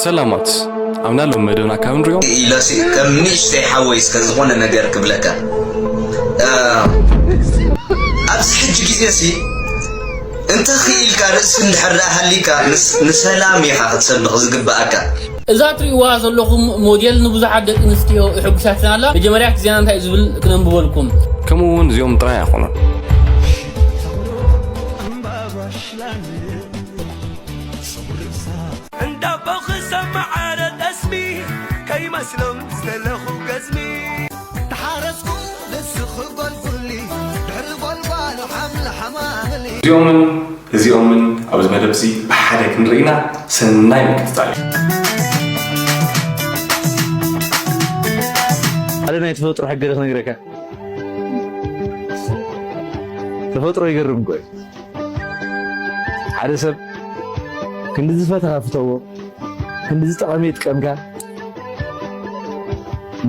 ሰላማት፣ ኣብና ሎም መደብና ካብ ንሪኦ ኢለሲ ከም ንእሽተይ ሓወይ እስከ ዝኾነ ነገር ክብለካ። እ፣ ኣብዚ ሕጂ ግዜ ሲ እንተ ኽኢልካ ርእሲ እንድሕር ደኣ ሃሊካ ንስ-፣ ንሰላም ኢኻ ክትሰብኽ ዝግብኣካ። እዛ ትርእይዋ ዘለኹም ሞዴል ንብዙሓት ደቂ ኣንስትዮ የሐጉሳትና ኣላ። መጀመርያ እቲ ዜና እንታይ እዩ ዝብል ክነንብበልኩም። ከምኡ እውን እዚኦም ጥራይ ኣይኮኑን። እንዳቦ ክሰማዓረ ጠስሚ ከይመስሎም ዝተለኹ ገዝሚ። ተሓረስኩ ንስኺ ጎልጉሊ ድሕሪ ጎልጓሉ ሓምሊ ሓማሊ። እዚኦምን እዚኦምን ኣብዚ መደብ እዚ ብሓደ ክንርኢና ሰናይ ምክትታል እዩ። ሓደ ናይ ተፈጥሮ ሕጊ ዶ ክነግረካ? ተፈጥሮ ይገርም እኮ እዩ። ሓደ ሰብ ክንዲ ዝፈተኻ ፍተዎ፣ ክንዲ ዝጠቐመ ይጥቀምካ፣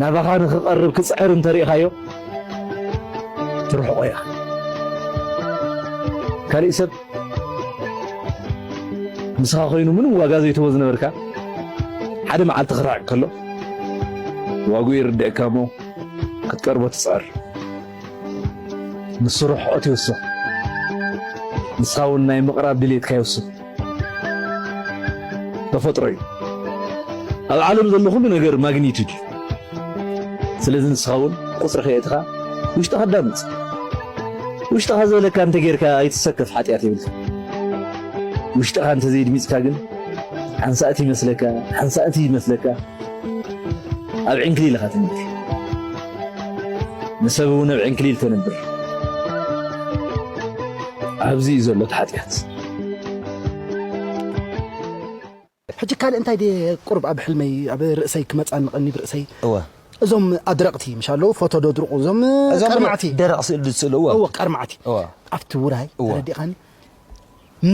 ናባኻ ንኽቐርብ ክጽዕር እንተሪእኻዮ ትርሕቆ ኢኻ። ካሊእ ሰብ ምሳኻ ኮይኑ ምንም ዋጋ ዘይትህቦ ዝነበርካ ሓደ መዓልቲ ክርሕቅ ከሎ ዋግኡ ይርድአካ እሞ ክትቀርቦ ትጽዕር። ንሱ ርሕቀት ይውስኽ፣ ንስኻ እውን ናይ ምቕራብ ድሌትካ ይውስኽ። ተፈጥሮ እዩ። ኣብ ዓለም ዘሎ ኩሉ ነገር ማግኒቱድ እዩ። ስለዚ ንስኻ እውን ቁጽሪ ከየእትኻ ውሽጥኻ ኣዳምጽ። ውሽጥኻ ዝበለካ እንተጌርካ ኣይትሰከፍ፣ ሓጢኣት የብልካ። ውሽጥኻ እንተዘይድሚጽካ ግን ሓንሳእቲ ይመስለካ፣ ሓንሳእቲ ይመስለካ ኣብ ዕንክሊል ኢኻ ትነብር። ንሰብ እውን ኣብ ዕንክሊል ተንብር። ኣብዚ እዩ ዘሎ እቲ ሓጢኣት። ሕጂ ካልእ እንታይ ድየ ቁሩብ ኣብ ሕልመይ፣ ኣብ ርእሰይ ክመጻኒ ቀኒብ ርእሰይ። እወ። እዞም ኣድረቕቲ ምሽ ኣለዉ፣ ፎቶ ደድርቑ፣ እዞም እዞም ቀርማዕቲ። ደረቕ ስእሊ ዝስእሉ፣ እወ። እወ፣ ቀርማዕቲ። እወ። ኣብቲ ውራይ እወ። ተረዲኻኒ?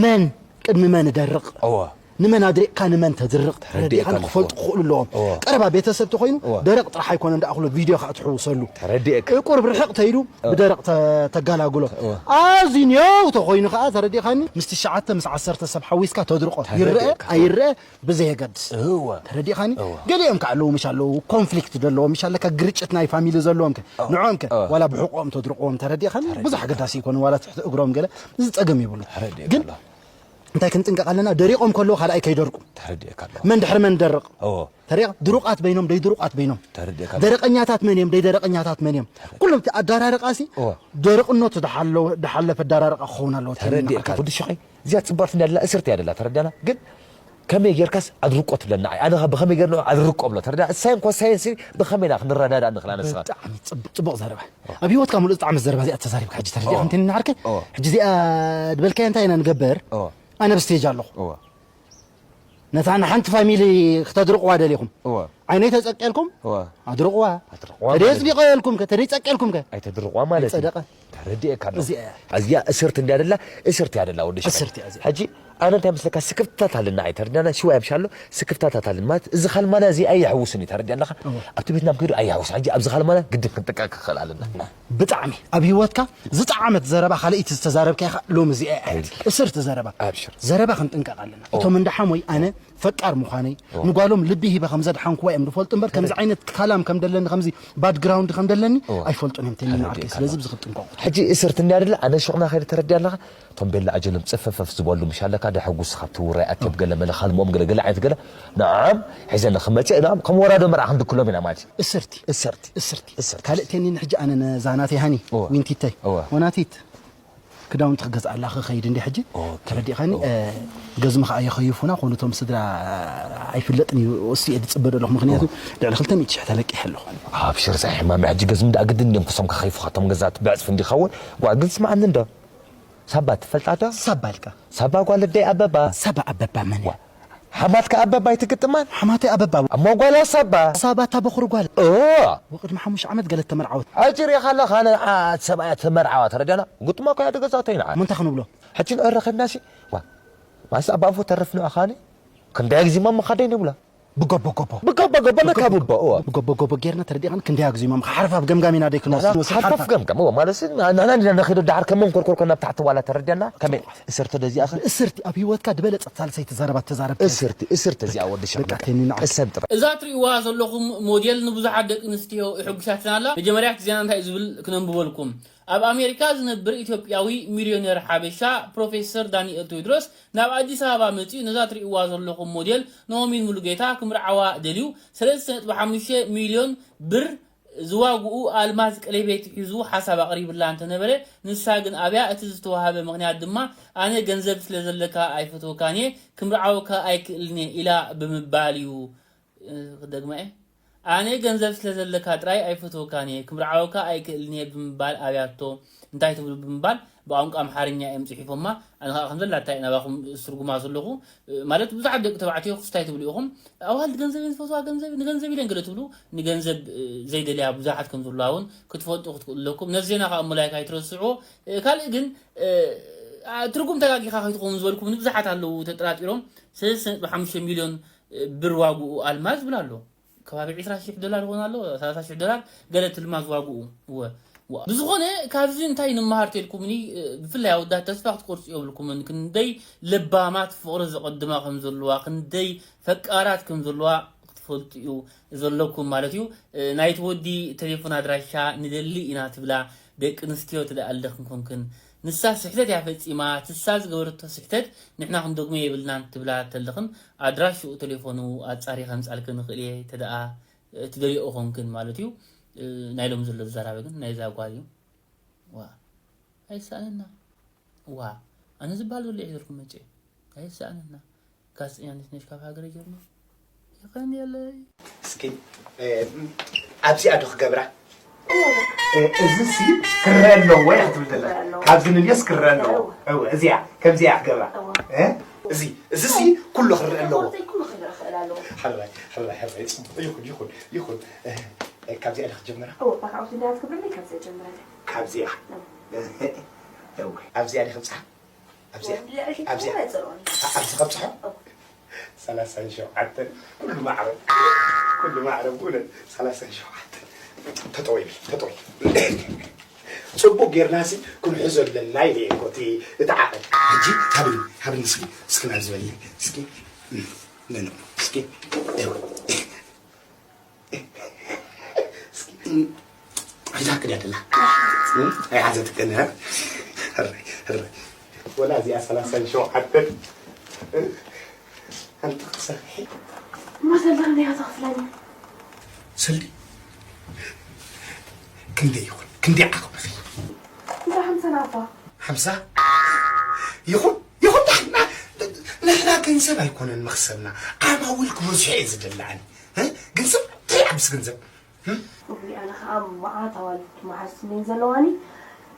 መን ቅድሚ መን ደርቕ? እወ። ንመን ኣድሪቕካ ንመን ተድርቕ? ተረዲእካ ተረዲኻኒ? ኣለኹ። ክፈልጡ ክኽእሉ ኣለዎም። እወ። ቀረባ ቤተሰብ ተኾይኑ እወ። ደረቕ ጥራሕ ኣይኮነን ደኣ ክሎ ቪድዮ ከኣ ትሕውሰሉ። ተረዲእካ። ቁሩብ ርሕቕ ተይሉ እወ። ብደረቕ ተ-፣ ተጋላግሎ። እወ። ኣዝዩ ኔው ተኾይኑ ከኣ ተረዲኻኒ? ምስ ትሽዓተ ምስ ዓሰርተ ሰብ ሓዊስካ ተድርቖ። ይረአ ተረዲእካ። ኣይረአ ብዘየገድስ። እወ። ተረዲኻኒ? እወ። ገሊኦም ከ ኣለዉ ምሽ ኣለዉ፣ ኮንፍሊክት ደለዎም ምሽ ኣለካ፣ ግርጭት ናይ ፋሚሊ ዘለዎም ከ፣ እወ። ንዕኦም ከ፣ እወ። ዋላ ብሕቆም ተድርቆም፣ ተረዲኻኒ? ብዙሕ ኣገዳሲ ይኮኑ፣ ዋላ ትሕቲ እግሮም ገለ፣ እዚ ጸገም ይብሉ። ተረዲእካ ግን ኣለኹ። እንታይ ክንጥንቀቕ ኣለና? ደሪቆም ከለዉ ካልኣይ ከይደርቁ። ተረዲእካ ኣለኹ። መን ድሕሪ መን ደርቕ? እወ። ተረዲእካ? ድሩቃት በይኖም፣ ደይ ድሩቃት በይኖም። ተረዲእካ ኣለኹ። ደረቀኛታት መን እዮም፣ ደይ ደረቀኛታት መን እዮም? ተረዲእካ። ኩሎም እቲ ኣዳራርቃሲ እወ። ደረቅነቱ ድሓለወ-፣ ድሓለፈ ኣዳራርቃ ክኸውን ኣለዎ። ተረዲእካ። ተረዲእካ። ወዲ ሸኸይ፣ እዚኣ ጽብቕቲ እንዳላ እስርቲ እያ ደላ፣ ተረዳና? ግን ከመይ ጌርካስ ኣድርቆ ትብለና? ኣይ፣ ኣነ ኸ ብኸመይ ጌርና ኣድርቆ ብሎ? ተረዳ? ሳይን ኮሳይንሲ ብኸመይ ኢና ክንረዳዳእ ንኽእል? ኣነ ንስኻ? ብጣዕሚ ጽቡቕ፣ ጽቡቕ ዘረባ። ኣብ ህይወትካ ሙሉእ ዝጠዓመት ዘረባ እዚኣ ተዛሪብካ ሕጂ ተረዲእካ ኦ፣ እንተ ንዓርከ፣ ኦ። ሕጂ እዚኣ ዝበልካያ እንታይ ኢና ንገብር? ኦ። ኣነ ኣብ ስቴጅ ኣለኹ። ኦ። ነታ ንሓንቲ ፋሚሊ ክተድርቕዋ ደሊኹም። ኦ። ዓይነይ ተጸቂልኩም? ኦ። ኣድርቕዋ። ኣድርቕዋ ተደይ ማለት እዩ። ኣጽቢቐየልኩም ከ? ተደይ ጸቂልኩም ከ? ኣይተድርቕዋ ማለት እዩ። ኣይጸደቐ። ተረዲኤካ ኣለኹ። እዚኣ እያ። እዚኣ እስርቲ እንድያ ደላ፣ እስርቲ እያ ደላ ወዲ ሸኸይ። እስርቲ እያ እዚኣ። ሕጂ ኣነ እንታይ መስለካ፣ ስክፍታት ኣለና፣ ኣይተረዳና፣ ሽዋ ይብሻ ኣሎ፣ ስክፍታታት ኣለና። ማለት እዚ ካልማና እዚ ኣየሕውስን እዩ፣ ተረዲኣ ኣለኻ? እወ። ኣብቲ ቤትና ኣብ ከይዱ ኣየሕውስን። ሕጂ ኣብዚ ካልማና ግድን ክንጥቀቅ ክኽእል ኣለና። ብጣዕሚ ኣብ ህይወትካ ዝጠዓመት ዘረባ ካልኣይቲ ዝተዛረብካያ ኸ ሎሚ እዚኣ እያ። ኣይዲ። እስርቲ ዘረባ። ኣብሽር። ዘረባ ክንጥንቀቕ ኣለና። እወ። እቶም እንዳ ሓሞይ ኣነ ፈቃር ምዃነይ፣ እወ። ንጓሎም ልቢ ሂበ ከም ዘድሓንኩዋ እዮም ዝፈልጡ እምበር፣ ከምዚ ተረድ- ዓይነት ካላም ከም ደለኒ፣ ከምዚ ባክግራውንድ ከም ደለኒ እወ። ኣይፈልጡን እዮም፣ ተይኒ ተረዲእካ ንዓርከይ። ስለዚ ኣለኹ። ብዚ ክትጥንቀቑ። ሕጂ እስርቲ እንድያ ደላ፣ ኣነ ሹቕና ከይደ ተረዲኣ ኣለኻ? እቶም ቤላ ኣጀሎም ጽፈፈፍ ዝበሉ ምሽ ኣለካ፣ ደሐጉስ ካብቲ ውራይ ኣትዮም ገለ መለ፣ ካልምኦም ገለ፣ ገለ ዓይነት ገለ፣ ንዓም ሒዘ ንኽመጽእ፣ ንዓም ከም ወራዶ መርዓ ክንድክሎም ኢና ማለት እዩ። እስርቲ። እስርቲ። እስርቲ። እስርቲ። ካልእ ተኒን ሕጂ ኣነ ነዛ ናተይ ሃኒ፣ እወ። ዊንቲተይ፣ እወ። ወናቲት፣ ክዳውንቲ ክገዝኣላ ክኸይድ እንዲ ሕጂ፣ ኦኬ። ተረዲእካኒ? እወ። እ፣ ገዝሚ ከኣ የኸይፉና፣ ኮኑ እቶም ስድራ ኣይፍለጥን እዩ፣ እሱ እየ ዝጽበ ዘለኹ፣ ምኽንያቱ እወ። ልዕሊ ክልተ ሚእቲ ሽሕ ተለቂሐ ኣለኹ። ኣብሽር፣ ዛይ ሕማም፣ ሕጂ ገዝሚ ደኣ ግድን እዮም ክሶም ከኸይፉኻ፣ እቶም ገዛት ብዕጽፊ እንዲኸውን፣ ጓ፣ ግን ስምዓኒ እንዶ። ሳባ ትፈልጣ ዶ? ሳባ ኢልካ? ሳባ ጓል ኣደይ ኣበባ። ሳባ ኣበባ መን እያ? ዋ፣ ሓማትካ ኣበባ ኣይትግጥማን? ሓማተይ ኣበባ። እሞ ጓላ ሳባ? ሳባ እታ በኹሪ ጓል። ኦ። ወቅድሚ ሓሙሽተ ዓመት ገለ ተመርዓወት። ሕጂ ሪኢኻ ኣለኻ፣ ኣነ፣ ዓ-፣ ሰብኣያ ተመርዓዋ ተረዲኣና? ግጥማ እኮ እያ ትገዛእቶ ኢና። እሞ እንታይ ክንብሎ? ሕጂ ንዕረኸብናሲ? ዋ፣ ማስ ኣባፎ ተረፍና ኣኻኒ? ክንደይ ግዜ እማ ምኻደይ ንብላ? ብጎቦ ጎቦ ብጎቦ ጎቦ ነካብቦ እወ ብጎቦ ጎቦ ጌርና ተረዲእኻን ክንደይ ኣግዚሞም ሓርፋፍ ገምጋም ኢና ደይ ክንወስድ ንወስድ ሓርፋፍ ሓርፋፍ ገምጋም እወ ማለት ንሕና እንዲና ንኸይዶ ዳሓር ከም መንኮርኮር ኮና ብታሕቲ ዋላ ተረዲያና ከመይ እስርቲ ደዚኣ ኸ እስርቲ ኣብ ህይወትካ ዝበለጸት ሳልሰይቲ ዘረባ ተዛረብ እስርቲ እስርቲ እዚኣ ወዲ ሸምበቃ ተኒና እሰብ ጥራይ እዛ ትርእይዋ ዘለኹም ሞዴል ንብዙሓት ደቂ ኣንስትዮ የሕጉሳትና ኣላ። መጀመርያ እቲ ዜና እንታይ እዩ ዝብል ክነንብበልኩም። ኣብ ኣሜሪካ ዝነብር ኢትዮጵያዊ ሚልዮነር ሓበሻ ፕሮፌሰር ዳንኤል ቴዎድሮስ ናብ ኣዲስ ኣበባ መጺኡ ነዛ ትርእይዋ ዘለኹም ሞዴል ናኦሚን ሙሉጌታ ክምርዓዋ ደልዩ ሰለስተ ነጥቢ ሓሙሽተ ሚልዮን ብር ዝዋግኡ ኣልማዝ ቀለቤት ሒዙ ሓሳብ ኣቕሪብላ እንተነበረ፣ ንሳ ግን ኣብያ። እቲ ዝተዋህበ ምኽንያት ድማ፣ ኣነ ገንዘብ ስለ ዘለካ ኣይፈትወካን እየ፣ ክምርዓወካ ኣይክእልን እየ ኢላ ብምባል እዩ። እ፣ ክደግማ እየ። ኣነ ገንዘብ ስለ ዘለካ ጥራይ ኣይፈትወካን እየ፣ ክምርዓወካ ኣይክእልን እየ ብምባል ኣብያቶ። እንታይ ትብሉ ብምባል ብቋንቋ ኣምሓርኛ እዮም ጽሒፎማ። ኣነ ኸኣ ከም ዘላታ እየ ናባኹም ዝትርጉማ ዘለኹ። ማለት ብዙሓት ደቂ ተባዕትዮ ክስታይ ትብሉ ኢኹም። ኣዋልድ ገንዘብ እየን ዝፈትዋ፣ ገንዘብ፣ ንገንዘብ ኢለን ገለ ትብሉ፣ ንገንዘብ፣ እ፣ ዘይደልያ ብዙሓት ከም ዘለዋ እውን ክትፈልጡ ክትክእሉ ኣለኩም። ነዚ ዜና ከዓ እሞ ላይክ ኣይትረስዑ። እ፣ ካልእ ግን፣ እ፣ ኣ፣ ትርጉም ተጋጊኻ ከይትኸውን ዝበልኩም ንብዙሓት ኣለዉ ተጠራጢሮም። ሰለስተ ነጥቢ ሓሙሽተ ሚልዮን፣ እ፣ ብር ዋግኡ ኣልማዝ ዝብል ኣሎ። ከባቢ ዕስራ ሺሕ ዶላር ይኾን ኣሎ፣ ሰላሳ ሺሕ ዶላር ገለ ትልማዝ ዋግኡ። እወ። ዋ። ብዝኾነ፣ ካብዚ እንታይ ንምሃር ተልኩምኒ፣ እ፣ ብፍላይ ኣወዳት ተስፋ ክትቆርጹ የብልኩምን። ክንደይ ለባማት ፍቕሪ ዘቐድማ ከም ዘለዋ፣ ክንደይ ፈቃራት ከም ዘለዋ ክትፈልጡ እዩ ዘለኩም ማለት እዩ። እ፣ ናይቲ ወዲ ቴሌፎን ኣድራሻ ንደሊ ኢና ትብላ ደቂ ኣንስትዮ ትደኣ ኣለኽን ኮንክን። ንሳ ስሕተት እያ ፈጺማ፣ ትሳ ዝገበረቶ ስሕተት ንሕና ክንደግሞ የብልናን ትብላ ተለኽን፣ ኣድራሽኡ ቴሌፎኑ ኣጻሪ ከምጻልክን ንኽእል እየ ተደኣ ትደልዮ ኾንክን ማለት እዩ። እ፣ ናይ ሎም ዘሎ ዝዘራበ ግን ናይዛ ጓል እዩ። ዋ፣ ኣይሰኣነና። ዋ፣ ኣነ ዝበሃል ዘሎ ይሕዘልኩም መቼ። ኣይሰኣነና። ጋዜጠኛ ነሽ ነሽ ካብ ሃገረ ጀርመን። የቐንየለይ። እስኪ፣ እ፣ ኣብዚኣ ዶ ክገብራ? እ፣ እዚ ሲ ክረአ ኣለዎ እያ ክትብል ዘላ። ክረአ ኣለዎ። ካብዚ ንልዮስ ክረአ ኣለዎ። እወ። እወ፣ እዚኣ፣ ከምዚኣ ክገብራ። እወ። እ? እዚ፣ እዚ ሲ ኩሉ ክረአ ኣለዎ። ኩሉ ክረአ ክእል ኣለዎ። ሕራይ፣ ሕራይ፣ ሕራይ፣ ጽቡቕ። ይኹን፣ ይኹን፣ ይኹን። እ፣ እ፣ ካብዚኣ ዶ ክትጀምራ? እወ፣ ባካውት እንድያ ትገብረለይ፣ ካብዚኣ ጀምረለይ። ካብዚኣ? እወ። እወ፣ ኣብዚኣ ዶ ክብጽሓ? ኣብዚኣ፣ ልዕሊ ኣብዚኣ፣ ሽዑ መጽእ። ኣብዚ ከብጽሖ? እወ። ሰላሳን ሸውዓተን፣ ኩሉ ማዕረ፣ ኩሉ ማዕረ፣ ብእውነት፣ ሰላሳን ሸውዓተን። ተጠወይ፣ ተጠወይ። ጽቡቕ ጌርናሲ ክንሕዞ ኣለና ኢለ እየ እኮ እቲ፣ እቲ ዓቐን። ሕጂ ሃብኒ፣ ሃብኒ እስኪ፣ እስኪ ናብዚ በሊ፣ እስኪ። እም፣ ኖ፣ ኖ፣ እስኪ። እወ። ሒዛ ክዳ ደላ። ኣይሓዘትክን፣ እ? ሕራይ፣ ሕራይ። ወላ እዚኣ ሰላሳን ሸውዓተን። ኣንቲ ክትሰርሒ? እሞ ሰልዲ ክንደይ ኢኻ ትኸፍለኒ? ሰልዲ? ክንደይ ይኹን? ክንደይ ዓቕምኺ? እንዳ ሓምሳ ናቕፋ። ሓምሳ? ይኹን፣ ይኹን፣ ንሕና፣ ንሕና ገንዘብ ኣይኮነን መኽሰብና። ዓማዊል ክበዝሑ እየ ዝደሊ ኣነ። እ? ገንዘብ፣ እንታይ ይዓብስ ገንዘብ? እም? እውይ፣ ኣነ ኸኣ መዓት ኣዋልድ መሓዙት እየን ዘለዋኒ።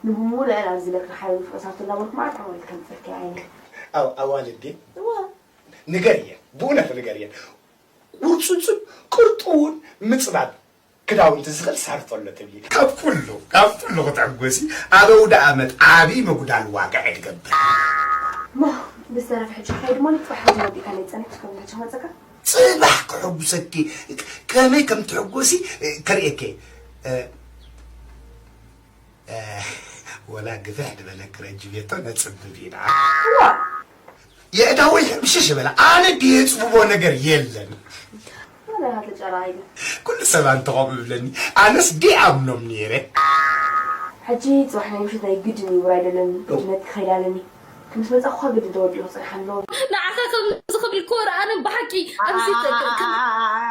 ንብምሉአን ኣብዚ ለክሪ ሓይሉ ፍቕሳቱ እናበልኩ መዓት ኣዋልድ ከምፅእልኪ ዓይኒ። ኣው-፣ ኣዋልድ ድየን? እወ። ንገርየን፣ ብእውነት ንገርየን። ቁርፅፅን ቅርጥውን ምፅባብ ክዳውንቲ ዝኽእል ሳርቶ ኣሎ ትብሊ። ካብ ኩሉ፣ ካብ ኩሉ ክትዕጎሲ፣ ኣብ ኣውደ ኣመት ዓቢ ምጉዳል ዋጋ እየ ትገብር። እሞ ብዝተረፈ ሕጂ ክኸይድ እሞ ንፅባሕ ሕጂ ወዲእካ ለይፀንሕ እስከ ብታች ክመፀካ? ጽባሕ ክሕጉሰኪ ከመይ ከም ትሕጎሲ ከርእየኪ። እ፣ እ፣ ወላ ግፍሕ ዝበለ ክረጅ ቤቶ ነጽብብ ኢና። ዋ! የእዳወይ ሕምሽሽ በላ። ኣነ ድየ ጽብቦ ነገር የለን። ወላ ተጨራይ። ኩሉ ሰብ ኣንተ ከምኡ ይብለኒ። ኣነስ ድየ ኣምኖም ነይረ። ሕጂ ጽባሕ ናይ ምሽት ናይ ግድን እዩ፣ ውራይ ደለኒ። እው። ግድነት ክኸይድ ኣለኒ። ምስ መጻኹ ግድን ተወዲኡ ክጸንሓ ኣለዎ። ንዓኻ ከምዚ ክብል እኮ ረኣነ ብሓቂ ኣብዚ ተ-፣ ተ-፣ ተ-፣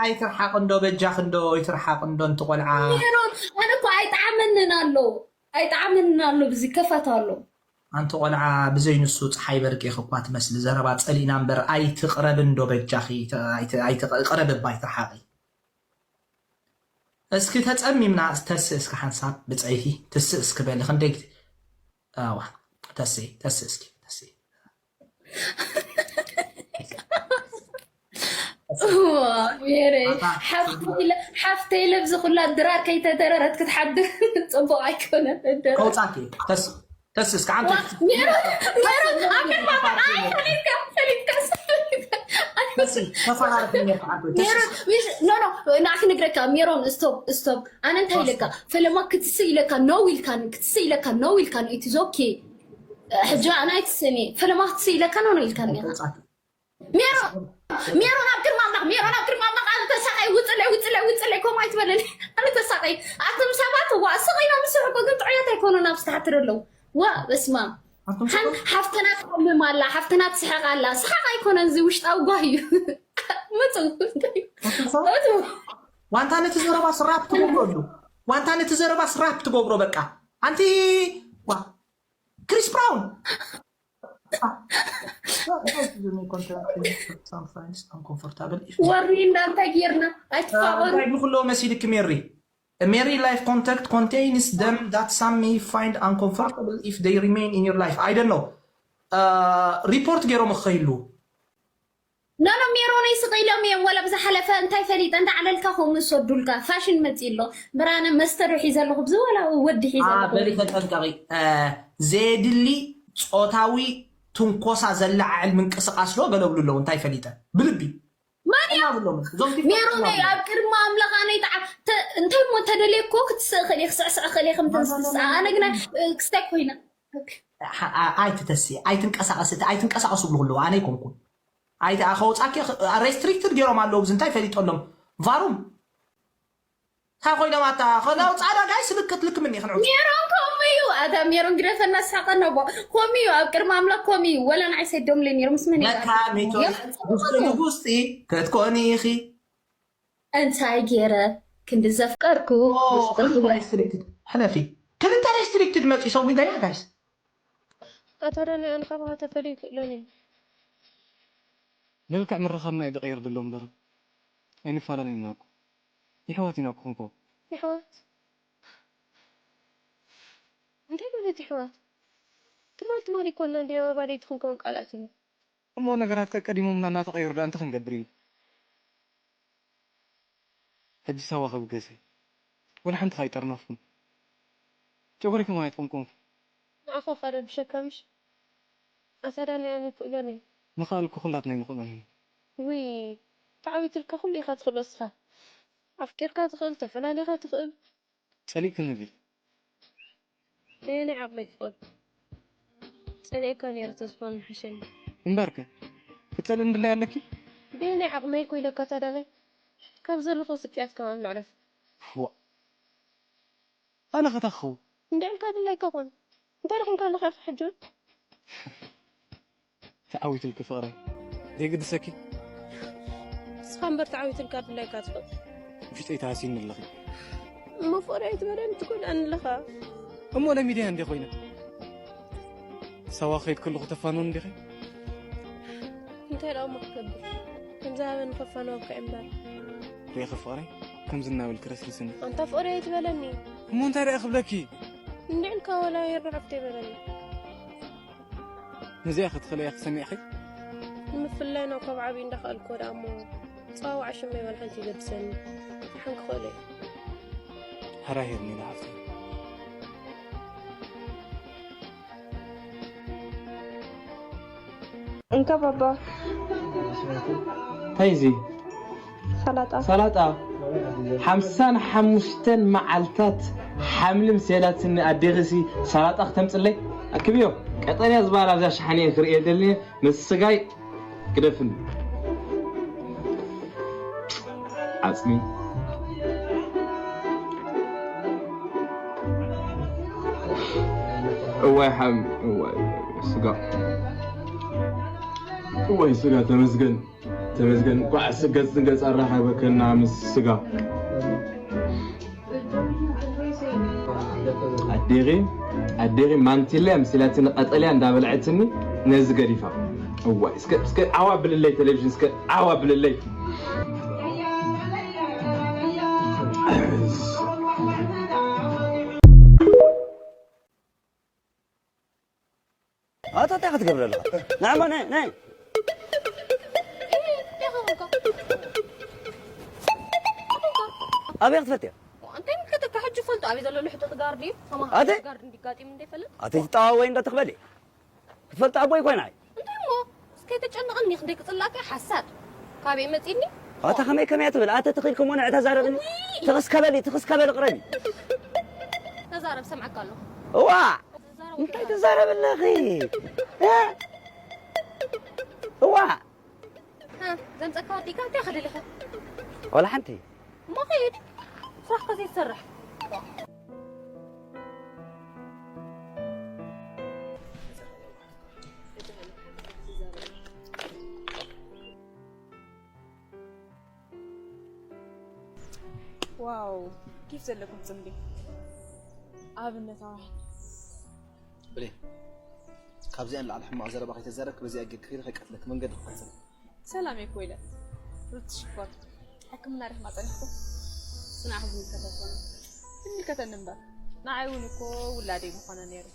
ኣይትርሓቕ እንዶ በጃኽ እንዶ ኣይትርሓቕ እንዶ እንቲ ቆልዓ። ሜሮን፣ ኣነ እኮ ኣይጠዓመንን ኣሎ። ኣይጠዓመንን ኣሎ፣ ብዚ ከፋት ኣሎ። ኣንቲ ቆልዓ ብዘይ ንሱ ጸሓይ በርቂኺ እኳ ትመስሊ። ዘረባ ጸሊእና እምበር ኣይትቕረብ እንዶ በጃኺ፣ ተ-፣ ኣይት-፣ ኣይት-፣ ቅረብ እባ ኣይትርሓቒ። እስኪ ተጸሚምና ተስእ እስኪ ሓንሳብ ብጸይቲ ትስእ እስኪ በሊ ክንደይ ግዜ? ኣዋ፣ ተስእ፣ ተስእ እስኪ፣ ተስእ። እዋ፣ ሜሬ፣ ኣታ ሓፍተይ ኢለ፣ ሓፍተይ ኢለ ብዚ ኩላ ድራር ከይተደረረት ክትሓድር ጽቡቕ ኣይኮነን። እደረ። ከውጻኪ፣ ተስ-፣ ተስ እስከ ዓንተ። ዋ፣ ሜሮን፣ ሜሮን፣ ኣብ ቅድሚ ኣባና፣ ኣይ፣ ፈሊጥካ፣ ፈሊጥካ፣ ፈሊጥካ። ኣይ፣ ተፋራርፍ ነርካ ዓርኩ። ሜሮን፣ ኖ ኖ፣ ንዓክ ነግረካ ሜሮን፣ ስቶፕ ስቶፕ። ኣነ እንታይ ኢለካ? ፈለማ ክትስ ኢለካ ነው ኢልካን ክትስ ኢለካ ነው ኢልካን ኢትዝ ኦኬ። ሕጂ ኣነ ኣይትስእኒ። ፈለማ ክትስ ኢለካ ነው ነው ኢልካን ሜሮን። ሜሮን ኣብ ቅድሚ ኣምላኽ፣ ሜሮን ኣብ ቅድሚ ኣምላኽ፣ ኣነ ተሳቐይ፣ ውፅለይ፣ ውፅለይ፣ ውፅለይ፣ ከምኡ ኣይትበለኒ። ኣነ ተሳቐይ። ኣቶም ሰባት፣ ዋ፣ ስቕ ኢሎም ዝስሕቁ ግን ጥዑያት ኣይኮኑን ኣብዚ ታሕቲ ዘለዉ። ዋ፣ በስመ ኣብ። ኣቶም ሓን-፣ ሰባት? ሓፍትና ትሓምም ኣላ፣ ሓፍትና ትስሕቕ ኣላ። ስሓቕ ኣይኮነን፣ እዚ ውሽጣዊ ጓሂ እዩ። መፁ። ኣቶም ሰባት? መፁ። ዋንታ ነቲ ዘረባ ስራፕ ትገብረሉ። ዋንታ ነቲ ዘረባ ስራፕ ትገብሮ በቃ። ኣንቲ፣ ዋ፣ ክሪስ ብራውን። Sometimes uncomfortable if ወሪ እንዳንታይ ጌርና ኣይትፋቐሩ። እንታይ ንክሎ መሲልክ ሜሪ? A merry life contact contains them that some may find uncomfortable if they remain in your life. I don't know. ሪፖርት ገይሮም ክኸይሉ ኖ ኖ፣ ሜሮነይ ስቕ ኢሎም እዮም። ወላ ብዝሓለፈ እንታይ ፈሊጠ እንዳ ዓለልካ ከምኡ ዝሰዱልካ ፋሽን መፂ ኣሎ። ብራነ መስተ ዶ ሒዘ ኣለኹ ብዚ ወላ ወዲ ሒዘ ኣለኹ። በሊ ተጠንቀቂ። ዘየድሊ ጾታዊ ትንኮሳ ዘለዓዕል ምንቅስቃስ ዶ ገለብሉ ኣለዉ እንታይ ፈሊጠ ብልቢ ማን እዩ? ብሎም እዞም ቲክቶክ ሜሮነይ ተማሪ። ኣብ ቅድሚ ኣምላኽ ኣነይ ተዓ-፣ ተ-፣ እንታይ እሞ ተደልየ እኮ ክትስእ እኽእል እየ፣ ክስዕስዕ እኽእል እየ፣ ከም ተንስስኣ። ኣነ ግና፣ እ፣ ክስታይ ኮይና። ሓ-፣ ኣ-፣ ኣይትተሲ፣ ኣይትንቀሳቐሲ፣ ኣይትንቀሳቐሱ ብሉ ኣለዉ፣ ኣነ ኣይኮንኩን። ኣይቲ-፣ ኣ-፣ ከውጻኪ ኽ-፣ ኣ-፣ ሬስትሪክትድ ገይሮም ኣለዉ፣ ብዚ እንታይ ፈሊጦሎም? ቫሩም። እንታይ ኮይኖም ኣታ፣ ከናው ጻዕዳ ጋይስ ልክት ልክ ምኒ ክንዑ። ሜሮን ከምኡ እዩ። ኣታ ሜሮን ግደፈና ሳቀና ቦ። ከምኡ እዩ፣ ኣብ ቅድሚ ኣምላኽ ከምኡ እዩ። ወላ ንዓይ ሰዶምለይ ኔሮም፣ ምስ መን እዩ ለካ ኣታ? ሜቶ ሜሮን ውስጢ ንውስጢ ክትኮኒ ኢኺ። እንታይ ገይረ ክንዲ ዘፍቀርኩ ኦ፣ ምስጢር ክልተ ሬስትሪክትድ። ሕለፊ። ክልተ ሬስትሪክትድ መጺ ሰው ሚዳያ ጋይስ። ኣታ ዳኒ፣ ኣነ ካባኻ ተፈልዩ ይክእሎን እዩ። መልክዕ ምርኻብና እዩ ዝቕይር ዘሎ እምበር ኣይንፈላለን ኢና እኮ። የሕዋት ኢና እኮ ክንኮ። የሕዋት? እንታይ ማለት የሕዋት? ትማል ትማል ይኮና እንዲ ኣባደይቲ ክንከውን ቃላት እዩ። እሞ ነገራት ቀቀዲሞምና እናተቐየሩ ደኣ እንታይ ክንገብር እዩ? ሕጂ ሳዋ ክብገሰ ወላ ሓንቲ ካይጠርነፍኩም ጨጎሪኩም ኣይትቆምቆምኩም። ንዓኹ ከረብሸካ ምሽ? ኣታ ዳኒ ኣነ ክእሎን እየ። ምኽኣል እኮ ኩላትና ኣይንኽእሎን ኢና። ውይ ተዓዊትልካ ኩሉ ኢኻ ትኽእሎ እስኻ። ኣፍቂርካ ትኽእል፣ ተፈላሊኻ ትኽእል። ጸሊእክኒ ድዩ? ነየናይ ዓቕመይ ክኽእል? ጸሊኤካ ነይረ ተዝኾን ምሓሸኒ። እምበርከ ክትጸልእኒ ድላይ ኣለኪ? በየናይ ዓቕመይ እኮ ኢለካ ታዳላይ? ካብ ዘለኹ ስቅያት ከማን መዕረፍ። ዋእ! ኣነ ኸታ ክኸውን? እንድዕልካ ድላይካ ኮን። እንታይ ደኹም ካለኻ ኢኻ ሕጂ እውን? ተዓዊትልኪ ፍቕረይ። ዘይግድሰኪ? ንስኻ እምበር ተዓዊትልካ ድላይካ ትኽእል። ውሽጠይ ተሃሲኒ ኣለኺ። እሞ ፍቕረይ ኣይትበለኒ ትጎድኣኒ ኣለኻ። እሞ ለሚደያ እንዴ ኮይነ? ሳዋ ከይድ ከለኹ ተፋንወኒ ዲኺ? እንታይ ደኣ እሞ ክገብር? ከም ዝሃበኒ ከፋንወካ እምበር። ርኢኺ ፍቕረይ፣ ከምዚ እናበልኪ ረስርስኒ። ኣንታ ፍቕረይ ኣይትበለኒ። እሞ እንታይ ደኣ ክብለኪ? እንድዕልካ ወላ የርዕፍ ተይበለኒ። ነዚኣ ክትኽእልያ ክሰሚዕኺ? ንምፍላይና ካብ ዓብዪ እንዳኸኣልኩ ወደ ኣሞ ጸዋዋዕ ሽመይ ዋላ ሓንቲ ይገድሰኒ። ሓን ክኽእሎ እየ። ሃራሂርኒ ንዓኺ። እንካ ባባ። እንታይ እዚ? ሰላጣ። ሰላጣ። ሓምሳን ሓሙሽተን መዓልታት ሓምሊ ምስ የላትኒ ኣዴኺሲ ሰላጣ ክተምጽለይ? ኣክብዮ። ቀጠልያ ዝበሃል ኣብዛ ሸሓነ እየ ክርእየ ደልየ፣ ምስ ስጋይ ግደፍኒ። ዓጽሚ። እዋይ ሓም-፣ እዋይ ስጋ። እዋይ ስጋ፣ ተመስገን፣ ተመስገን። እንኳዕ ስገጽ ንገጽ ኣራኸበከና ምስ ስጋ። ኣዴኺ፣ ኣዴኺ ማንቲለ ኣምሲላትኒ ቀጠልያ እንዳበልዐትኒ ነዚ ገዲፋ። እዋይ፣ እስከ፣ እስከ ዓዋ ብልለይ ቴሌቪዥን፣ እስከ ዓዋ ብልለይ። ኣታ እንታይ ክትገብር ኣለኻ? ንዓማ ናይ፣ ናይ። እንታይ ኾንካ? ኣበይ ክትፈትያ? እንታይ ምልከተካ? ሕጂ ፈልጦ ኣበይ ዘሎ ልሕጡጥ ጋርዲ? ኣተ? ጋርዲ እንዲጋጢም እንደ ይፈልጥ? ኣተ ትጠዋወይ እንዳትኽበሊ? ክትፈልጥ ኣቦይ ኮይና እይ። እንታይ እሞ? እስከ ተጨንቐኒ፣ ክንደይ ክጽላእካ ሓሳድ። ካበይ መጺኒ? ኣታ ከመይ ከመይ ትብል ኣተ ትኽኢልኩም ሆነ ዕታ ዛረብኒ። ትኽስ ከበሊ ትኽስ ከበሊ ቅረቢ። ተዛረብ፣ ሰምዓካ ኣለኹ። እዋ ተዛረብ። እንታይ ትዛረብ ኣለኺ? እ? እዋ እ፣ ዘምጸካ ወዲካ እንታይ ከደለኸ? ወላ ሓንቲ እሞ ከይድ፣ ስራሕካ ዘይትሰርሕ። ዋው ኬፍ ዘለኩም ፅምዲ ኣብነታውያን። ብሌን፣ ካብዚኣ ንላዕሊ ሕማቕ ዘረባ ከይተዛረብክ በዚኣ ጌርክ ከይደ ከይቀትለክ መንገዲ ክቐፅል። ሰላም እኮ ኢለ ሩት ሽኮር ሕክምና ዲኽማ ፀኒሕኩም? ስናዕ ዝምልከተ ኣይኮነ ዝምልከተኒ እምበር ንዓይ እውን እኮ ውላደይ ምኾነ ነይሩ።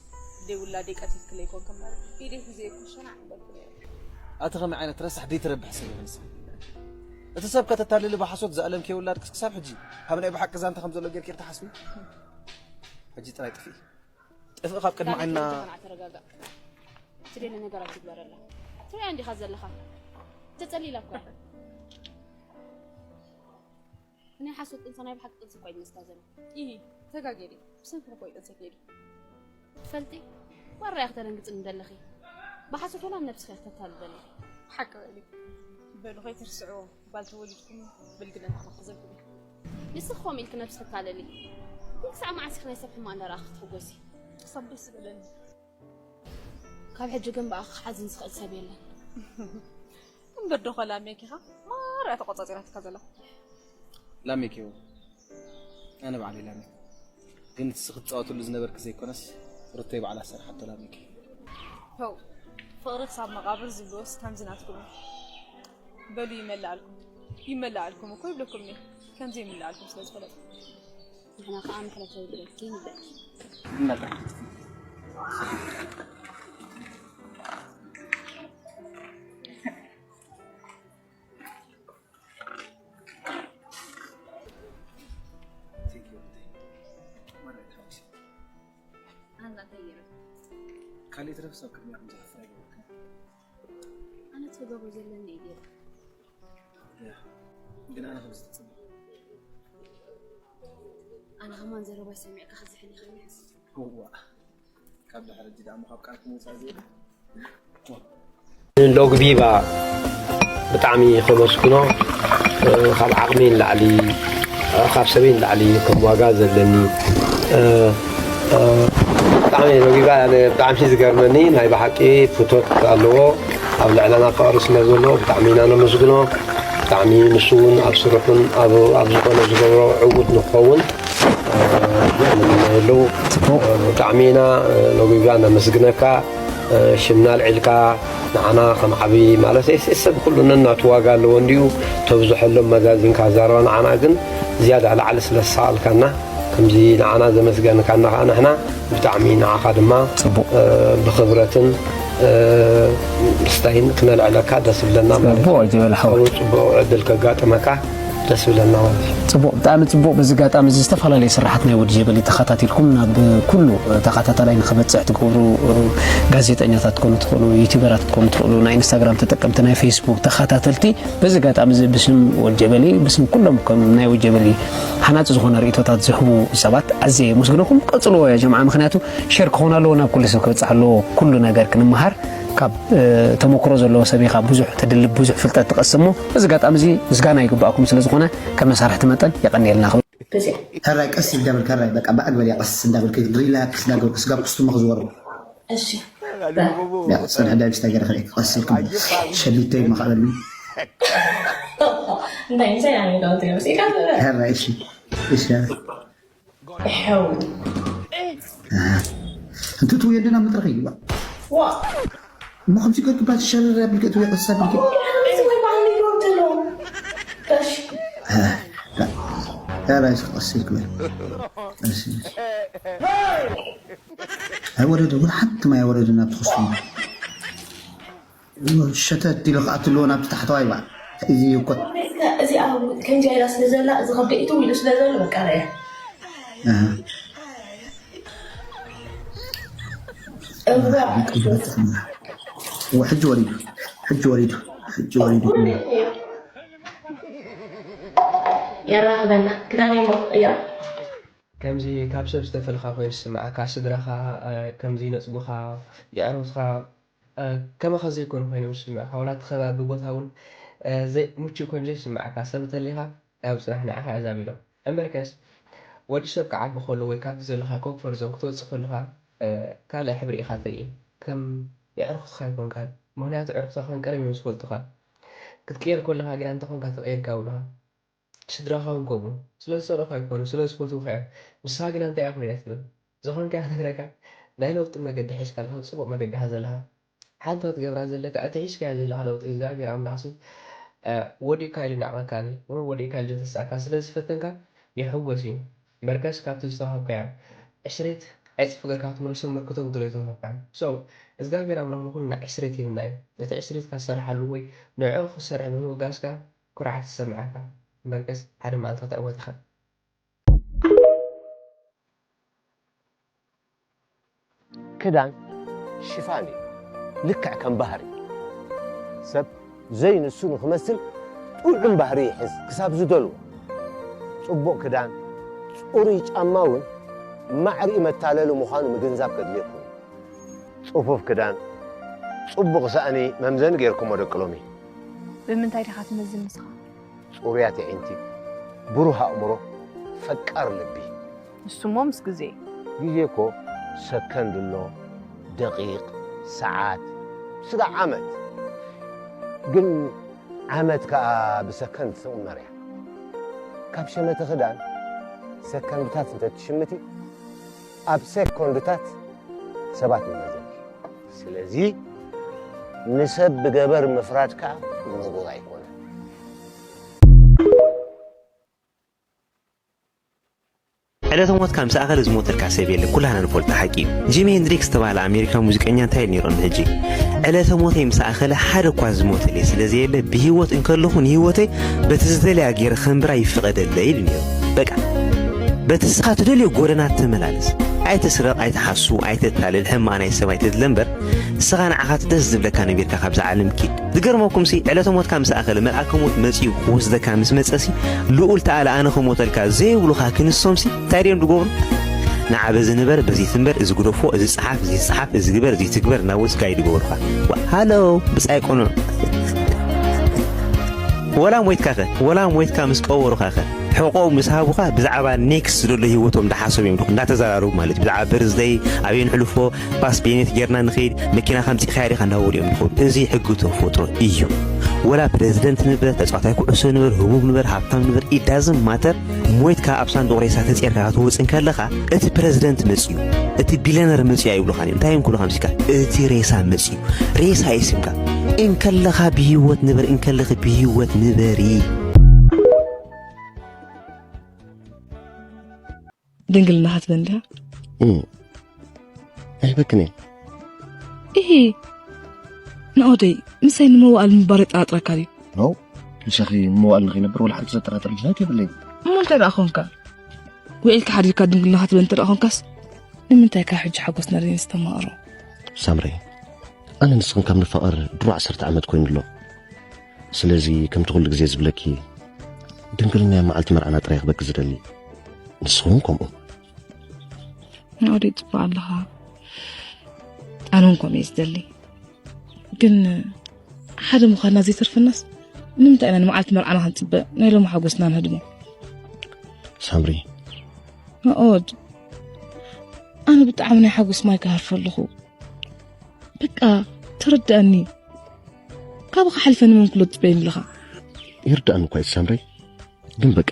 ደይ ውላደይ ቀቲልክለይ ኮንክ እምበር ኢደይ ሒዘ እኮ ሸናዕ ምበልኩ ነይሩ። ኣቲ ከመይ ዓይነት ረሳሕ ደይትረብሕ ሰብ ይኽንሳ? እቲ ሰብ ከተታልሊ ብሓሶት ዘእለምክዮ ውላድክስ ክሳብ ሕጂ ካብ ናይ ብሓቂ ዛንታ ከም ዘሎ ጌርኪ ክትሓስቢ? ሕጂ ጥራይ ጥፍኢ። ጥፍኢ ካብ ቅድሚ ዓይንና። ተረጋጋ። ትደሊ ነገራት ይግበረላ። ትሪኣ እንዲኻ ዘለኻ። ተጸሊላ እኮ እያ። ናይ ሓሶት ጥንሲ ናይ ብሓቂ ጥንሲ እኮ እዩ ዝመስላ ዘሎ። ኢሂ፣ ተጋጌ ድየ? ብሰንክኺ እኮ እዩ ጥንሰይ ከይዱ። ትፈልጢ? ዋራ ኢኺ ተደንግጽኒ ዘለኺ። ብሓሶት ወላ ነብስኺ ኢኺ ተታልሊ ዘለኺ። ሓቂ በሊ። በሉ ከይትርስዕዎ፣ ጓል ተወሊድኩም ብልግነት ኣመኽዘብኩም። ንስኺ ከምኡ ኢልኪ ነብስኺ ተታልሊ። ግን ክሳዕ መዓስ ኢኺ ናይ ሰብ ሕማቕ እንዳረኣኺ ክትሕጎሲ? ክሳብ ደስ ዝበለኒ። ካብ ሕጂ ግን ብኣኺ ክሓዝን ዝኽእል ሰብ የለን። እምበር ዶ ኸላ ሜኪኻ ማራ ተቆጻጺራትካ ዘላ። ላሜኪ ይኹን ኣነ ባዕለይ ላሜኪ። ግን እቲ ንስኺ ትጻወትሉ ዝነበርኪ ዘይኮነስ ሩተይ ባዕላ ዝሰርሓቶ ላሜኪ። ተው፣ ፍቕሪ ክሳብ መቓብር ዝብልዎስ ከምዚ ናትኩም እዩ። በሉ ይመልኣልኩም። ይመልኣልኩም እኮ ይብለኩም እየ። ከምዚ ይምልኣልኩም ስለ ዝፈለጥኩ። ንሕና ከኣ መሕለፊ የብልኪ ንብለኪ። ካልእ ትረፍ ሰብ ቅድሚያ ከም ዝሓፍር ኣይገበርክን። ኣነ ትገብሮ ዘለኒ እዩ ገይረ። ያ፣ ግን ኣነ ከምዚ ትጽብቕ። ኣነ ከማን ዘረባይ ሰሚዕካ ክዝሕል ይኽእል ይሕስ። እዋ፣ ካብ ድሕሪ ሕጂ ደኣ እሞ ካብ ቃልኪ ምውጻእ ዘይብል። ሎግቢባ ብጣዕሚ ከመስግኖ፣ እ፣ ካብ ዓቕሚ ንላዕሊ፣ እ፣ ካብ ሰበይ ንላዕሊ ከም ዋጋ ዘለኒ፣ እ፣ እ፣ ብጣዕሚ ሎግቢባ ኣነ ብጣዕሚ ዝገርመኒ ናይ ብሓቂ ፍቶት ኣለዎ ኣብ ልዕለና ፍቕሪ ስለ ዘሎ ብጣዕሚ ኢና ነመስግኖ። ብጣዕሚ ንሱ እውን ኣብ ስርሑን ኣብ ኣብ ዝኾነ ዝገብሮ ዕዉት ንክኸውን፣ እ፣ ንምነየሉ። እ፣ ብጣዕሚ ኢና፣ እ፣ ሎግቢባ ነመስግነካ። ሽምና ኣልዒልካ ንዓና ከም ዓብዪ ማለት እየ። ሰብ ኩሉ ነናቱ ዋጋ ኣለዎ እንድዩ። ተብዝሐሎም መዛዚንካ ኣዛረባ ንዓና ግን ዝያዳ ላዕሊ ስለ ዝሰኣልካና ከምዚ ንዓና ዘመስገንካና ከዓ ንሕና ብጣዕሚ ንዓኻ ድማ ጽቡቕ። እ፣ ብኽብረትን እ፣ ምስታይን ክነልዕለካ ደስ ይብለና ማለት እዩ። ጽቡቕ ጀበል ሓወይ። ጽቡቕ ዕድል ከጋጥመካ ደስ ይብለና ማለት እዩ። ጽቡቕ፣ ብጣዕሚ ጽቡቕ። በዚ ኣጋጣሚ እዚ ዝተፈላለዩ ስራሓት ናይ ወዲ ጀበሊ ተኸታቲልኩም ናብ ኩሉ ተኸታታላይ ንኽበጽሕ ትገብሩ ጋዜጠኛታት ክትኮኑ ትኽእሉ፣ ዩቲዩበራት ክትኮኑ ትኽእሉ፣ ናይ ኢንስታግራም ተጠቀምቲ፣ ናይ ፌስቡክ ተኸታተልቲ በዚ ኣጋጣሚ እዚ ብስም ወዲ ጀበሊ፣ ብስም ኩሎም ከም ናይ ወዲ ጀበሊ ሃናጺ ዝኾነ ርእይቶታት ዝህቡ ሰባት ኣዝየ የመስግነኩም። ቀጽልዎ ያ ጀምዓ፣ ምኽንያቱ ሸር ክኾን ኣለዎ፣ ናብ ኩሉ ሰብ ክበጽሕ ኣለዎ። ኩሉ ነገር ክንመሃር ካብ እ፣ ተመክሮ ዘለዎ ሰብ ኢኻ፣ ብዙሕ ትድልብ፣ ብዙሕ ፍልጠት ትቐስም። እሞ በዚ ኣጋጣሚ እዚ ምስጋና ይግባኣኩም ስለ ዝኾነ ከም መሳርሕቲ መጠን የቐንየልና ክብል ሕራይ ቀስ እንዳበልካ ሕራይ በቃ ብኣግበል እያ ቀስ እንዳበልካ ሪላክስ እንዳገበርካ ስጋብ ክስትሞ ክዝወር እሺ ያ ጸንሐ ዳይብስ ነገር ከ ቀስ ኢልኩም ሸሊተይ መኻበሉ እንታይ ምሳይ ኣነ ጋር ትገብስ ኢካ ሕራይ እሺ እሺ ሕው እንት ትውየድና ምጥረኽ ይግባእ ዋ እሞ ከምዚ ገርክ ባል ሸረር ያብልከ ትውየ ቀሳ ብልከ እዚ ወይ ባህሊ ይወርድሎ እሺ ሕራይ ቀስ ኢልኩም ኣይወረደ ወላ ሓንቲ ማይ ኣይወረድን ኣብቲ ክስቱም ሸተት ኢሉ ክኣትልዎ ናብቲ ታሕተዋይ በዓል እዚ እኮ እዚኣ ከምዚኣ ኢላ ስለ ዘላ እዚ ከብደ ኢቱ ኢሉ ስለ ዘሎ በቃ ረያ ሕጂ ወሪዱ ሕጂ ወሪዱ ሕጂ ወሪዱ የራኽበና። ክዳነይ እሞ ክቕይራ። ከምዚ ካብ ሰብ ዝተፈልኻ ኮይኑ ዝስምዓካ፣ ስድራኻ ከምዚ ይነጽጉኻ፣ የዕሩኽትኻ ከማኻ ዘይኮኑ ኮይኖም ዝስምዑኻ፣ ዋላ እቲ ከባቢ ቦታ እውን ምቹእ ኮይኑ ዘይስምዓካ ሰብ እንተሊኻ፣ ያው ጽናሕ ንዓኻ እያ ዛቢሎም። እምበርከስ ወዲ ሰብ ክዓቢ ከሎ ወይ ካብቲ ዘለኻ ኮምፎርት ዞን ክትወጽእ ከለኻ ካልእ ሕብሪ ኢኻ ትርኢ። ከም የዕሩኽትኻ ኣይኮንካን። ምኽንያቱ ኣዕሩኽትኻ ከም ቀደም እዮም ዝፈልጡኻ። ክትቅየር ከለኻ ግና እንተኾንካ ተቐይርካ ይብሉኻ። ስድራኻ እውን ከምኡ። ስለ ዝጸልኡኻ ኣይኮኑን፣ ስለ ዝፈትዉኻ እዮም። ንስኻ ግና እንታይ ኢኻ ኮይና ትብል? ዝኾንካዮ ክነግረካ፣ ናይ ለውጢ መገዲ ሒዝካ ኣለኻ፣ ጽቡቕ መገዲ ኢኻ ዘለኻ። ሓንቲ ክትገብራ ዘለካ፣ እቲ ሒዝካዮ ዘለኻ ለውጢ እግዚኣብሔር ኣምላኽሲ ወዲእካ ኢሉ ይንዕቐካ፣ ወይ ወዲእካ ኢሉ ዘተስኣካ ስለ ዝፈተንካ ይሕወስ እዩ። እምበርከስ ካብቲ ዝተዋህብካዮ ዕስሬት ዕጽፊ ጌርካ ክትመልሶ እምበር ክተጉድሎ ኣይተዋህብካን። So እግዚኣብሔር ኣምላኽ ንኹልና ዕስሬት ሂብና እዩ። ነቲ ዕስሬትካ ዝሰርሓሉ ወይ ንዕኡ ክሰርሕ ብምብጋስካ ኩርዓት ይሰምዓካ። እምበርከስ ሓደ መዓልቲ ክትዕወት ኢኻ። ክዳን ሽፋን እዩ፣ ልክዕ ከም ባህሪ። ሰብ ዘይንሱ ንኽመስል ጥዑም ባህሪ ይሕዝ ክሳብ ዝደልዎ። ጽቡቕ ክዳን፣ ጽሩይ ጫማ እውን ማዕሪኡ መታለሊ ምዃኑ ምግንዛብ ከድልየኩም እዩ። ጽፉፍ ክዳን፣ ጽቡቕ ሳእኒ መምዘኒ ጌርኩሞ ደቂ ሎሚ። ብምንታይ ዲኻ ትመዝን ንስኻ? ጽሩያት ኣዒንቲ፣ ብሩህ ኣእምሮ፣ ፈቃር ልቢ። ንሱሞ ምስ ግዜ። ግዜ እኮ ሰከንድ ኣሎ፣ ደቂቕ፣ ሰዓት፣ ስጋዕ ዓመት። ግን ዓመት ከኣ ብሰከንድ ትቕመር እያ። ካብ ሸመተ ክዳን ሰከንድታት እንተ ትሽምቲ፣ ኣብ ሴኮንድታት ሰባት ንመዘኒ። ስለዚ ንሰብ ብገበር ምፍራድ ከኣ ንቡር ኣይኮነን። ዕለተ ሞትካ ምስ ኣኸለ ዝሞተልካ ሰብ የለ፣ ኩላህና ንፈልጦ ሓቂ እዩ። ጂሚ ሄንድሪክስ ዝተባህለ ኣሜሪካዊ ሙዚቀኛ እንታይ ኢሉ ነይሩ ቅድሚ ሕጂ? ዕለተ ሞተይ ምስ ኣኸለ ሓደ እኳ ዝሞተለይ ስለ ዘየለ ብህይወት እንከለኹ ንህይወተይ በቲ ዝደልያ ገይረ ከንብራ ይፍቐደለይ ኢሉ ነይሩ። በቃ በቲ ንስኻ ትደልዮ ጎደና ተመላለስ። ኣይትስረቕ፣ ኣይትሓሱ፣ ኣይተታልል፣ ሕማቕ ናይ ሰብ ኣይተድለ እምበር ንስኻ ንዓኻ እቲ ደስ ዝብለካ ነቢርካ ካብዛ ዓለም ኪድ። ዝገርመኩምሲ ዕለተ ሞትካ ምስ ኣኸለ መልኣከ ሞት መጺኡ ክወስደካ ምስ መጸሲ ልኡል ተኣለ ኣነ ክሞተልካ ዘይብሉኻ ክንሶምሲ እንታይ ድዮም ዝገብሩ? ንዓ በዚ ንበር በዚ ትንበር እዚ ግደፎ እዚ ጸሓፍ እዚ ይጸሓፍ እዚ ግበር እዚ ትግበር እናበሉ ስጋይ ዝገብሩኻ። ዋ ሃሎ ብጻይ ቆኖ ወላ ሞይትካኸ ወላ ሞይትካ ምስ ቀበሩኻኸ ሕቆ ምስ ሃቡኻ ብዛዕባ ኔክስት ዝደሎ ህይወቶም እንዳሓሰቡ እዮም እንዳተዘራረቡ ማለት እዩ። ብዛዕባ በርዝደይ ኣበይ ንሕልፎ ፓስ ቤኔት ጌርና ንኸይድ መኪና ከምፂእኻያ ዲኻ እንዳበሉ እዮም ዝኸዱ። እዚ ሕጊ ተፈጥሮ እዩ። ወላ ፕሬዝደንት ንበር፣ ተፃዋታይ ኩዕሶ ንበር፣ ህቡብ ንበር፣ ሃብታም ንበር it doesn't matter። ሞይትካ ኣብ ሳንዱቕ ሬሳ ተፀርካ ክትወፅእ እንከለኻ እቲ ፕሬዝደንት መፅዩ፣ እቲ ቢልዮነር መፅዩ ኣይብሉኻን እዮም። እንታይ እዮም ክብሉኻ ምሲካ? እቲ ሬሳ መፅዩ። ሬሳ እዩ ስምካ። እንከለኻ ብህይወት ንበር፣ እንከለኺ ብህይወት ንበሪ። ድንግልና ክትበን ድያ? እም። ኣይበክን እየ። እሂ፣ ናኦደይ፣ ምሳይ ንመዋእል ምባር የጠራጥረካ ድዩ? ኖ፣ ምሳኺ መዋእል ንኸይነብር ወላ ሓንቲ ዘጠራጥር ምኽንያት የብለይን። እሞ እንታይ ደኣ ኾንካ? ውዒልካ ሓዲርካ ድንግልና ክትበን እንተ ደኣ ኾንካስ፣ ንምንታይ ካብ ሕጂ ሓጎስና ዘይነስተማቕሮ? ሳምሪ፣ ኣነ ንስኽን ካብ ንፋቐር ድሮ ዓሰርተ ዓመት ኮይኑ ኣሎ። ስለዚ ከምቲ ኩሉ ግዜ ዝብለኪ፣ ድንግልና እያ መዓልቲ መርዓና ጥራይ ክበኪ ዝደሊ። ንስኺ እውን ከምኡ። ናኦደይ ጽቡቕ ኣለኻ። ኣነ እውን ከምኡ እየ ዝደሊ። ግን ሓደ ምዃንና ዘይተርፈናስ ንምንታይ ኢና ንመዓልቲ መርዓና ክንጽበ ናይ ሎሚ ሓጎስና ንህድሞ? ሳምሪ። ናኦድ፣ ኣነ ብጣዕሚ ናይ ሓጎስ ማይ ክሃርፍ ኣለኹ። በቃ ተረድኣኒ። ካብኻ ሓልፈ ንመን ክሎ ትጽበየኒ ኣለኻ? ይርድኣኒ እኳ እዩ ሳምሪ። ግን በቃ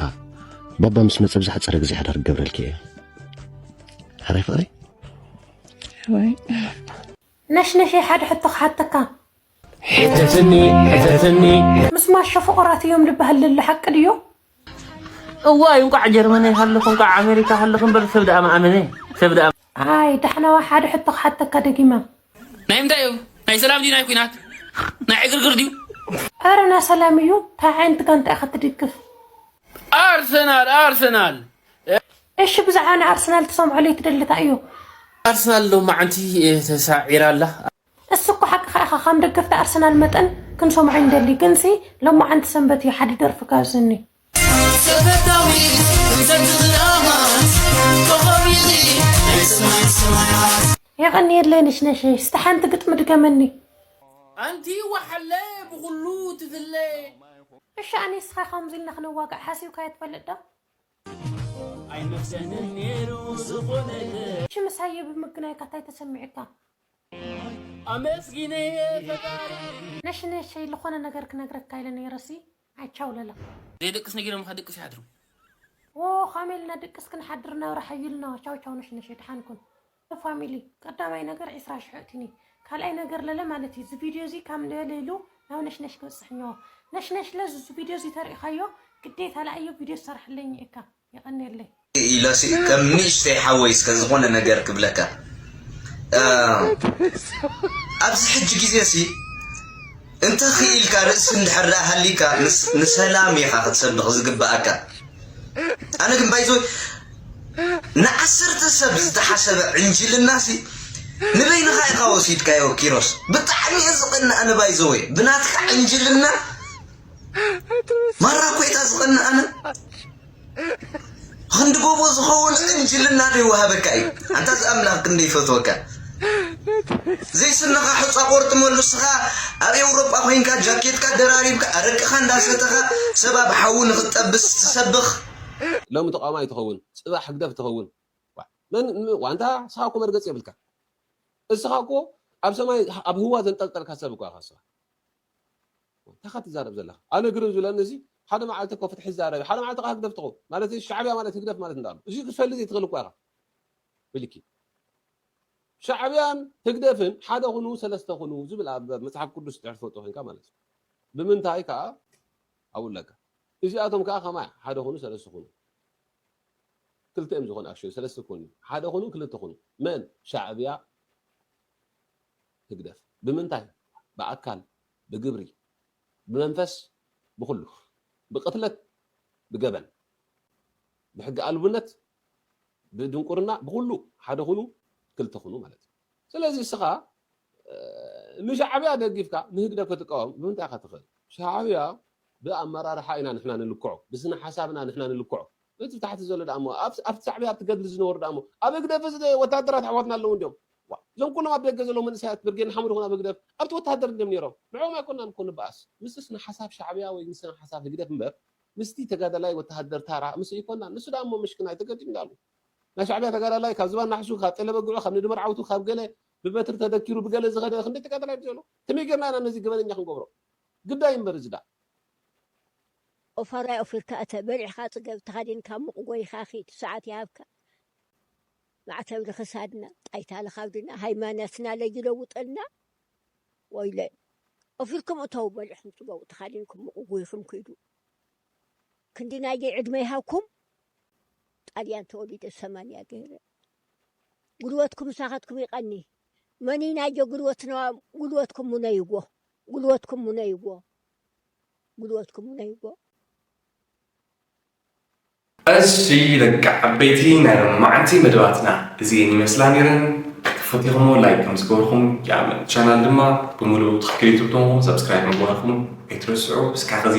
ባባ ምስ መጸ ብዝሓጸረ ግዜ ሓዳር ክገብረልኪ እየ። ሕራይ ፍቕረይ? ሕራይ። ነሽነሸይ ሓደ ሕቶ ክሓተካ። ሕተትኒ ሕተትኒ። ምስ ማሾ ፍቑራት እዮም ዝበሃል ዘሎ ሓቂ ድዮ? እዋይ እንቋዕ ጀርመን ሃለኹ እንቋዕ ኣሜሪካ ሃለኹ እምበር ሰብ ደኣ መኣመነ ሰብ ደኣ ኣይ ዳሕናዋ ሓደ ሕቶ ክሓተካ ደጊመ። ናይ ምንታይ እዩ? ናይ ሰላም ድዩ ናይ ኲናት? ናይ ዕግርግር ድዩ? ኧረ ናይ ሰላም እዩ። እንታይ ዓይነት ጋንታ ኢኻ ትድግፍ? ኣርሰናል ኣርሰናል። እሺ ብዛዕባ ናይ ኣርሰናል ትሰምዐለይ ትደሊ እንታይ እዩ? ኣርሰናል ሎማዓንቲ ተሳዒራ ኣላ። እሱ እኮ ሓቅኻ ኢኻ ከም ደገፍቲ ኣርሰናል መጠን ክንሰምዖ ንደሊ ግንሲ ሎማዓንቲ ሰንበት እዩ ሓዲ ደርፊ ጋብዘኒ። ሰፈታዊት እንሰቲ ዝራማት ኮኸብ ኢኺ ናይ ሰማይ ሰማያት። የቐንየለይ ነሽነሸይ፣ እስቲ ሓንቲ ግጥሚ ድገመኒ። ኣንቲ ወሓለ ብኹሉ ትፍለ። እሺ፣ ኣነ ንስኻ ከምዚ ኢልና ክንዋጋእ ሓሲብካዮ ትፈልጥ ዶ? ኣይመሰንን ነይሩ ዝኾነ። እሺ፣ ምሳየ ብምግናይካ እንታይ ተሰሚዕካ? ኣመስጊነየ ፈጣሪ። ነሽነሸይ፣ ዝኾነ ነገር ክነግረካ ኢለ ነይረሲ። ኣይ ቻው ለላ። ዘይደቅስ ነጊሮም ከ ደቅስ ይሓድሩ። ዎ፣ ካሜልና ደቅስ ክንሓድር ናብራ ሓይልና። ቻው ቻው ነሽነሸይ፣ ደሓን ኩን። ፋሚሊ፣ ቀዳማይ ነገር ዒስራ ሽሕ እትኒ። ካልኣይ ነገር ለለ ማለት እዩ፣ እዚ ቪድዮ እዚ ካብ ለለ ኢሉ ናብ ነሽነሽ ክበጽሕ እኒኦ። ነሽነሽ ለዚ እዚ ቪድዮ እዚ ተሪእኻዮ፣ ግዴታ ለኣዮ ቪድዮ ዝሰርሐለኝ እካ። የቐንየለይ። ኢለሲ ከም ንእሽተይ ሓወይ እስከ ዝኾነ ነገር ክብለካ። እ፣ ኣብዚ ሕጂ ግዜ ሲ እንተ ኽኢልካ ርእሲ እንድሕር ደኣ ሃሊካ ንስ-፣ ንሰላም ኢኻ ክትሰብኽ ዝግብኣካ። ኣነ ግን ባይዞ ንዓሰርተ ሰብ ዝተሓሰበ ዕንጅልና ሲ ንበይንኻ ኢኻ ወሲድካዮ ኪሮስ። ብጣዕሚ እየ ዝቐንእ ኣነ ባይዘወይ ብናትካ ዕንጅልና ማራ ኮይታ ዝቐንእ ኣነ። ክንዲ ጎቦ ዝኸውን ዕንጅልና ዶ ይወሃበካ እዩ? ኣንታ እዚ ኣምላኽ ክንደይ ይፈትወካ። ዘይስንኻ ሑጻ ቆርጥመሉ፣ ንስኻ ኣብ ኤውሮጳ ኮይንካ ጃኬትካ ደራሪብካ ኣረቅኻ እንዳሰተኻ ሰብ ኣብ ሓዊ ንኽትጠብስ ትሰብኽ። ሎሚ ተቃዋማይ ትኸውን፣ ጽባሕ ህግደፍ ትኸውን። ዋ፣ መን፣ ም-፣ ዋንታ ንስኻ እኮ መርገጽ የብልካ። እስኻ እኮ ኣብ ሰማይ፣ ኣብ ህዋ ዘንጠልጠልካ ሰብ እኮ ኢኻ ንስኻ። እንታይ ኢኻ ትዛረብ ዘለኻ? ኣነ ግርም ዝብለኒ እዚ ሓደ መዓልቲ እኮ ፍትሒ ይዛረብ፣ ሓደ መዓልቲ ከዓ ህግደፍ ትኸውን። ማለት ሻዕብያ ማለት ህግደፍ ማለት እንዳሉ። እዚ ክትፈሊ ዘይትኽእል እኮ ኢኻ። ብልኪ። ሻዕብያን ህግደፍን ሓደ ኩኑ ሰለስተ ኩኑ ዝብል ኣብ መጽሓፍ ቅዱስ ድሕር ትፈልጦ ኮይንካ ማለት እዩ። ብምንታይ ከዓ ኣብኡ ኣለካ። እዚኣቶም ከዓ ከማይ ሓደ ኩኑ ሰለስተ ኩኑ። ክልተ እዮም ዝኾኑ ኣክሽን፣ ሰለስተ ኩኑ። ሓደ ኩኑ፣ ክልተ ኩኑ። መን? ሻዕብያ፣ ህግደፍ። ብምንታይ? ብኣካል፣ ብግብሪ፣ ብመንፈስ፣ ብኹሉ። ብቕትለት፣ ብገበን፣ ብሕጊ ኣልቡነት፣ ብድንቁርና፣ ብኹሉ ሓደ ኩኑ፣ ክልተ ኩኑ ማለት እዩ። ስለዚ እስኻ፣ እ፣ ንሻዕብያ ደጊፍካ ንህግደፍ ክትቃወም ብምንታይ ኢኻ ትኽእል? ሻዕብያ ብኣመራርሓ ኢና ንሕና ንልክዖ፣ ብስነ ሓሳብና ንሕና ንልክዖ። እቲ ታሕቲ ዘሎ ደኣ እሞ፣ ኣብ፣ ኣብቲ ሻዕብያ ኣብቲ ገድሊ ዝነበሩ ደኣ እሞ፣ ኣብ ህግደፍ እዚ ወታደራት ኣሕዋትና ኣለዉ እንድዮም። ዋ፣ እዞም ኩሎም ኣብ ደገ ዘለዉ መንእሰያት ብርጌድ ንሓመዱ ይኹን ኣብ ህግደፍ ኣብቲ ወታደር እንድዮም ነይሮም። ንዕኦም ኣይኮናን እኮ ንበኣስ። ምስ ስነ ሓሳብ ሻዕብያ ወይ ምስ ስነ ሓሳብ ህግደፍ እምበር፣ ምስቲ ተጋዳላይ ወተሃደር ታራ ምስ ኣይኮናን። ንሱ ደኣ እሞ ምሽክናይ ተገዲዱ እንዳሉ። ናይ ሻዕብያ ተጋዳላይ ካብ ዝባን ናሕሱ፣ ካብ ጤለ በግዑ፣ ካብ ንድመር ዓውቱ፣ ካብ ገለ ብበትሪ ተደኪሩ ብገለ ዝኸደ ክንደይ ተጋዳላይ እዩ ዘሎ? ከመይ ጌርና ኢና ነዚ ገበነኛ ክንገብሮ? ግዳይ እምበር እዚ ደኣ። ኦፋራይ ኦፊርካ እተ በሊዕኻ ጽገብ ተኻዲንካ ሙቕ ጎይኻ ኺድ፣ ሰዓት ይሃብካ። ማዕተብ ንኽሳድና፣ ጣይታ ንኻብድና፣ ሃይማኖትና ለይለውጠልና። ወይለ። ኦፊርኩም እተው በሊዕኹም ጽገቡ ተኻዲንኩም ሙቕ ጎይኹም ኪዱ። ክንዲ ናየይ ዕድመ ይሃብኩም። ጣልያን ተወሊደ ሰማንያ ገይረ። ጉልበትኩም ምሳኻትኩም ይቐኒ። መን እዩ ናዮ ጉልበትና፣ ጉልበትኩም ሙነይዎ። ጉልበትኩም ሙነይዎ። ጉልበትኩም ሙነይዎ። እሺ ደቂ ዓበይቲ ናይ ሎማዓንቲ መደባትና እዚኤን ይመስላ ነይረን። ተፈቲኹሞ ላይክ ከም ዝገበርኩም ይኣምን። ቻናል ድማ ብምሉኡ ትኽክል እዩ ትብልዎ ሰብስክራይብ ምግባርኩም ኣይትረስዑ። እስካዕ ከዚ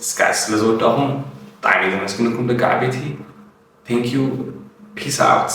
እስካዕ ስለ ዝወዳእኹም ብጣዕሚ ዘመስግነኩም ደቂ ዓበይቲ። Thank you. Peace out.